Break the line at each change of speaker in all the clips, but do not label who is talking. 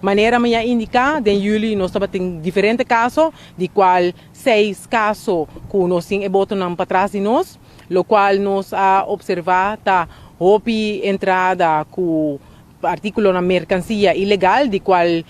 Manera mi a indiká, den yüli nos tabatin diferente kaso, di kual seis kaso ku nos tin e botonan patras di nos, lokual nos a opservá ta hopi entrada ku artíkulonan merkansia ilegal, di kual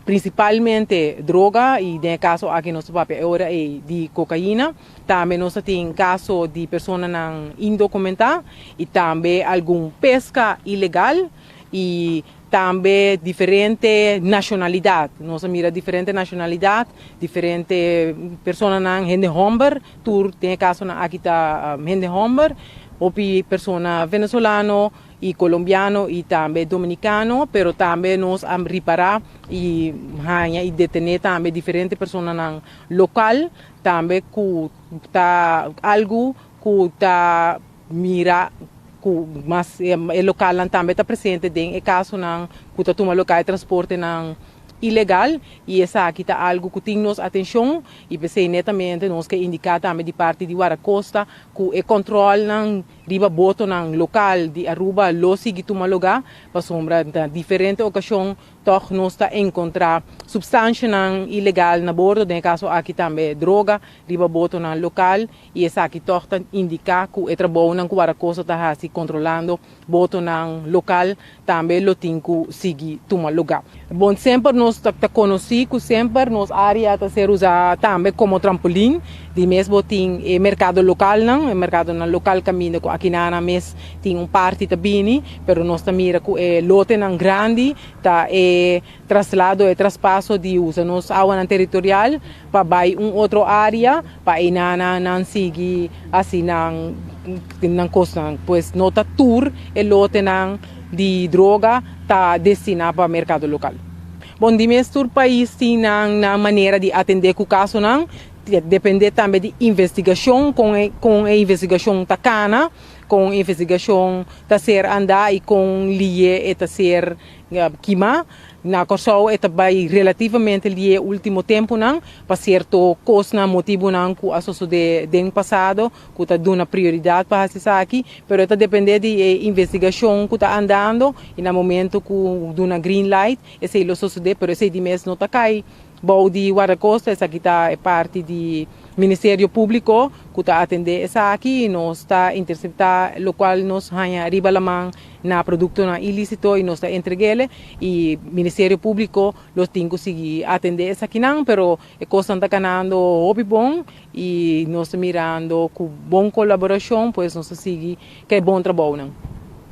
prinsipalmente droga i den e kaso aki nos ta papia e ora ei di kokaina. Tambe nos ta tin kaso di personanan indokumentá i tambe algun peska ilegal i tambe diferente nashonalidat. Nos a mira diferente nashonalidat, diferente personanan, hende hòmber, tur den e kasonan aki ta hende hòmber, hopi persona venezolano i kolombiano i tambe dominikano, pero tambe nos a ripará i haña i detené tambe diferente personanan lokal tambe ku ta algu ku ta mira ku mas e lokalnan tambe ta presente den e kasonan ku ta tuma loka e transportenan ilegal i esaki ta algu ku tin nos atenshon i p'esei netamente nos ke indiká tambe di parti di Wardakosta ku e kòntròlnan riba botonan lokal di Aruba lo sigui tuma lugá pasobra na diferente okashon Tòg nos ta enkontrá supstanshanan ilegal na bordo, den e kaso aki tambe droga, riba botonan lokal i esaki tòg ta indiká ku e trabounan ku Wardakosta ta hasi kontrolando botonan lokal tambe lo tin ku sigui tuma lugá. Bon, semper nos ta konosí ku semper nos área ta ser usá tambe komo trampolin. Di mes bo tin e merkado lokalnan, e merkadonan lokal kaminda ku akinanan mes tin un parti ta bini, pero nos ta mira ku e lotenan grandi ta e traslado, e traspaso di usa nos awanan teritorial pa bai un otro área pa einanan nan sigui hasi nan nan kosnan. Pues no ta tur e lotenan di droga ta destiná pa merkado lokal. Bon, di mes tur pais tin nan nan manera di atendé ku kasonan, dependé tambe di investigashon, kon e kon e investigashon ta kana. Kon investigashon ta ser andá i kon lié e ta ser kimá. Na Kòrsou e ta bai relativamente lié último tempunan pa sierto kosnan, motibunan ku a sosodé den pasado ku ta duna prioridat pa hasi esaki, pero e ta dependé di e investigashon ku ta andando i na momento ku duna green light esei lo sosodé, pero esei di mes no ta kai bou di Wardakosta, esaki ta e parti di Ministerio Públiko ku ta atendé esaki i nos ta interseptá lokual nos haña riba laman na produktonan ilísito i nos ta entreg'el i Ministerio Públiko lo tin ku sigui atendé esakinan, pero e kosnan ta kanando hopi bon i nos ta mirando ku bon kolaborashon pues nos ta sigui ku e bon trabounan.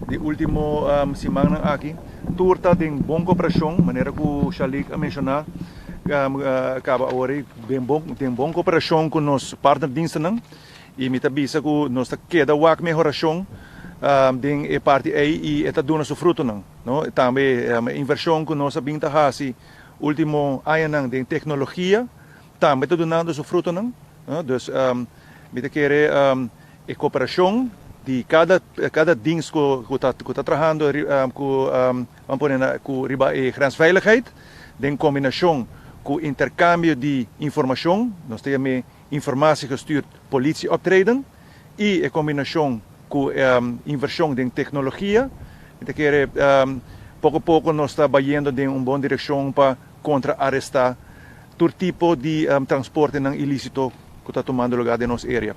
Di último simannan aki tur ta den bon koperashon, manera ku Shalik a menshoná kaba awor ei den bon den bon koperashon ku nos partnerdienstennan i mi ta bisa ku nos ta keda wak mehorashon den e parti ei i e ta duna su frutonan, no. Tambe e invershon ku nos a bin ta hasi último añanan den teknologia tambe ta dunando su frutonan, no. Dus mi ta kere E koperashon di kada kada dienst ku ku ta ku ta trahando ku ban pone na ku riba e grensveiligheid den kombinashon ku interkambio di informashon, nos ta yam'é informatiegestuurd politieoptreden, i e kombinashon ku invershon den teknologia, mi ta kere poko poko nos ta bayendo den un bon direkshon pa kontra arestá tur tipo di transportenan ilisito ku ta tumando lugá den nos area.